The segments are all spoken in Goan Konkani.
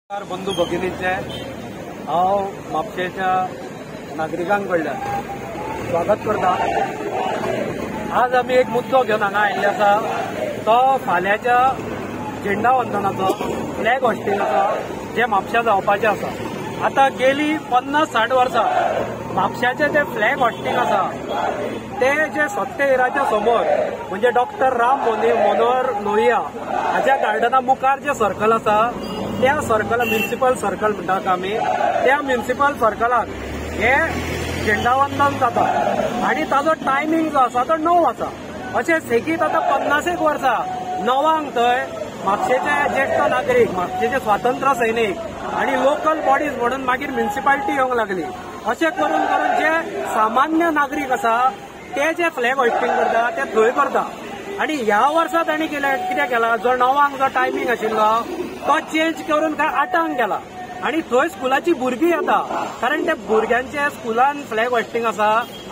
बंधू भगिनींचे हांव म्हापशेच्या नागरिकां कडल्यान स्वागत करता. आज आमी एक मुद्दो घेवन हांगा आयिल्ले आसा, तो फाल्यांच्या झेंडावंदनाचो, फ्लॅग होस्टिंगाचो, जे म्हापश्यां जावपाचें आसा. आतां गेली 50-60 वर्सां म्हापश्याचें जें फ्लॅग होस्टिंग आसा ते जे सत्तेहिराच्या समोर म्हणजे डॉक्टर राम मनोहर लोहिया हाच्या गार्डना मुखार जे सर्कल आसा त्या सर्कल, म्युनिसिपल सर्कल म्हणटात आमी, त्या म्युनिसिपल सर्कलाक हे झेंडावंदन जाता आनी ताजो टायमींग जो आसा तो 9 आसा. अशें सेगीत आतां 50 वर्सां 9 थंय म्हापशेचे ज्येश्ठ नागरीक, म्हापशेचे स्वातंत्र्य सैनीक आनी लोकल बॉडीज म्हणून मागीर म्युनिसिपालिटी येवंक लागली. अशें करून करून जे सामान्य नागरीक आसा ते जे फ्लॅग होस्टिंग करता ते थंय करता. आनी ह्या वर्सा तांणी कितें केलां, जो 9 जो टायमींग आशिल्लो तो चेंज करून काय 8 गेला आनी थंय स्कुलाची भुरगीं येता, कारण ते भुरग्यांचे स्कुलान फ्लॅग होस्टिंग आसा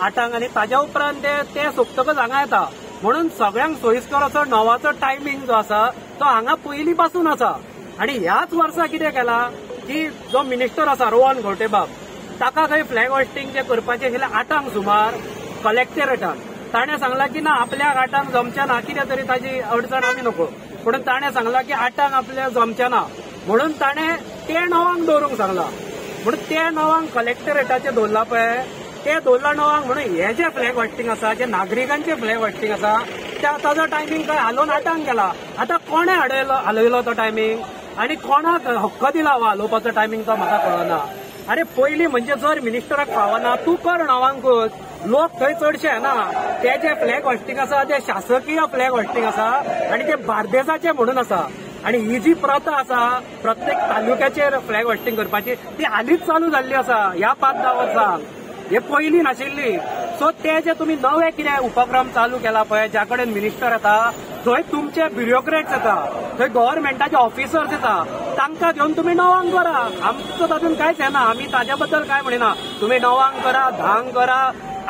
8 आनी ताज्या उपरांत ते सोंपतकच हांगा येता. म्हणून सगळ्यांक सोयीस्कर असो 9 टायमींग जो आसा तो हांगा पयलीं पासून आसा. आनी ह्याच वर्सा कितें केलां की जो मिनिस्टर आसा रोहन खंवटेबाब, ताका खंय फ्लॅग होस्टिंग जे करपाचें आशिल्लें 8 सुमार कलेक्टरेटान, ताणें सांगलां की ना आपल्याक 8 जमचें ना, कितें तरी ताजी अडचण आमी नको, पूण ताणें सांगलां की 8 आपल्याक जमचें ना म्हणून ताणें ते 9 दवरूंक सांगलां. म्हणून ते 9 कलेक्टरेटाचें दवरलां पळय, ते दवरलां 9 म्हणून हे जे फ्लॅग होस्टिंग आसा, जे नागरिकांचे फ्लॅग होस्टिंग आसा ताजो टायमींग खंय हालोवन 8 गेला. आतां कोणें हालयलो तो टायमींग आनी कोणाक हक्क दिला हो हालोवपाचो टायमींग तो म्हाका कळना. अरे पयलीं म्हणजे जर मिनिस्टराक फावना तूं कर 9कूच, लोक थंय चडशे येना. ते जे फ्लॅग होस्टिंग आसा ते शासकीय फ्लॅग होस्टिंग आसा आनी ते बार्देसाचे म्हणून आसा. आनी ही जी प्रथा आसा प्रत्येक तालुक्याचेर फ्लॅग होस्टिंग करपाची ती हालींच चालू जाल्ली आसा ह्या 5-10 वर्सांक, हे पयलीं नाशिल्ली. सो ते जे तुमी नवे कितें उपक्रम चालू केला पळय, ज्या कडेन मिनिस्टर येता थंय तुमचे ब्युरोक्रेट्स येता, थंय गव्हर्मेंटाचे ऑफिसर्स येता, तांकां घेवन तुमी 9 करा. आमचो तातूंत कांयच येना, आमी ताज्या बद्दल कांय म्हणिना. तुमी 9 करा, 10 करा,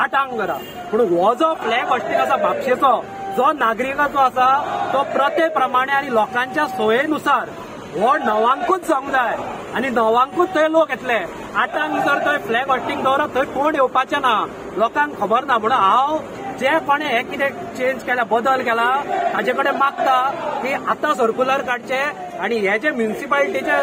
8 करा, पूण हो जो फ्लॅग होस्टिंग आसा म्हापशेचो, जो नागरिकाचो आसा तो प्रथे प्रमाणे आनी लोकांच्या सोयेनुसार हो 9कूच जावंक जाय आनी 9कूच थंय लोक येतले. 8 जर थंय फ्लॅग होस्टिंग दवरत थंय कोण येवपाचें ना, लोकांक खबर ना. म्हणून हांव जे कोणें हें कितें चेंज केला, बदल केला ताजे कडेन मागता की आतां सर्कुलर काडचें आनी हे जे म्युनिसिपालिटीचे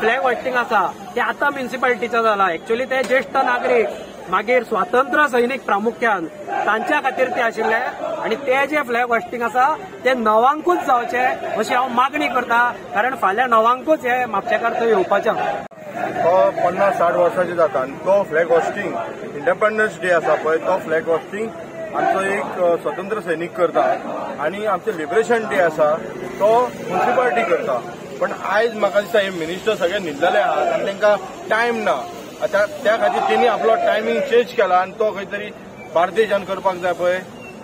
फ्लॅग होस्टिंग आसा ते आतां म्युनिसिपालिटीचें जाला. एक्चुअली ते ज्येश्ठ नागरीक, मागीर स्वातंत्र्य सैनीक प्रामुख्यान तांच्या खातीर ते आशिल्ले आनी ते जे फ्लॅग होस्टिंग आसा ते 9कूच जावचे अशी हांव मागणी करता, कारण फाल्यां 9कूच हे म्हापशेकार थंय येवपाचे. तो 50-60 वर्सांचे जाता आनी तो फ्लॅग होस्टिंग इंडिपेंडन्स डे आसा पळय, तो फ्लॅग होस्टिंग आमचो एक स्वतंत्र सैनीक करता आनी आमचो लिबरेशन डे आसा तो म्युनिसिपालिटी करता. पण आयज म्हाका दिसता हे मिनिस्टर सगळे न्हिदलेले आहात आनी तांकां टायम ना, आतां त्या खातीर तेणी आपलो टायमींग चेंज केला आनी तो खंय तरी बार्देजान करपाक जाय पळय,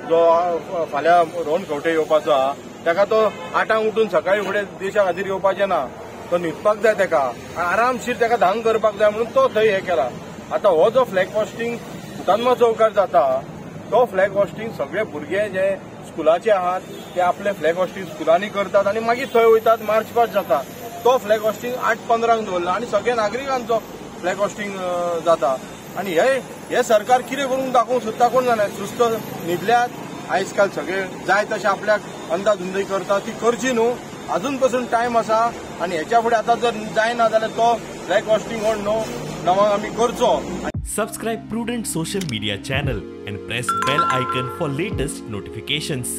जो फाल्यां रोहन खंवटे येवपाचो आहा ताका तो 8 उठून सकाळी फुडें देशा खातीर येवपाचें ना, तो न्हिदपाक जाय ताका, आरामशीर ताका 10 करपाक जाय म्हणून तो थंय हें केला. आतां हो जो फ्लॅग होस्टिंग हुतात्मा चौकार जाता तो फ्लॅग होस्टिंग सगळे भुरगे जे स्कुलाचे आहात ते आपले फ्लॅग होस्टिंग स्कुलांनी करतात आनी मागीर थंय वयतात, मार्च पास्ट जाता. तो फ्लॅग होस्टिंग 8:15 दवरला आनी सगळे नागरिकांचो फ्लॅग होस्टिंग जाता. आनी हे सरकार कितें करूंक दाखोवंक सोदता कोण जाणा, सुस्त न्हिदल्यात आयज काल सगळे जाय तशें आपल्याक अंदाधुंदी करता, ती करची न्हू. अजून पसून टायम आसा आनी हेच्या फुडें आतां जर जायना जाल्यार तो फ्लॅग होस्टिंग हो 9 आमी करचो. Subscribe Prudent Social Media channel and press bell icon for latest notifications.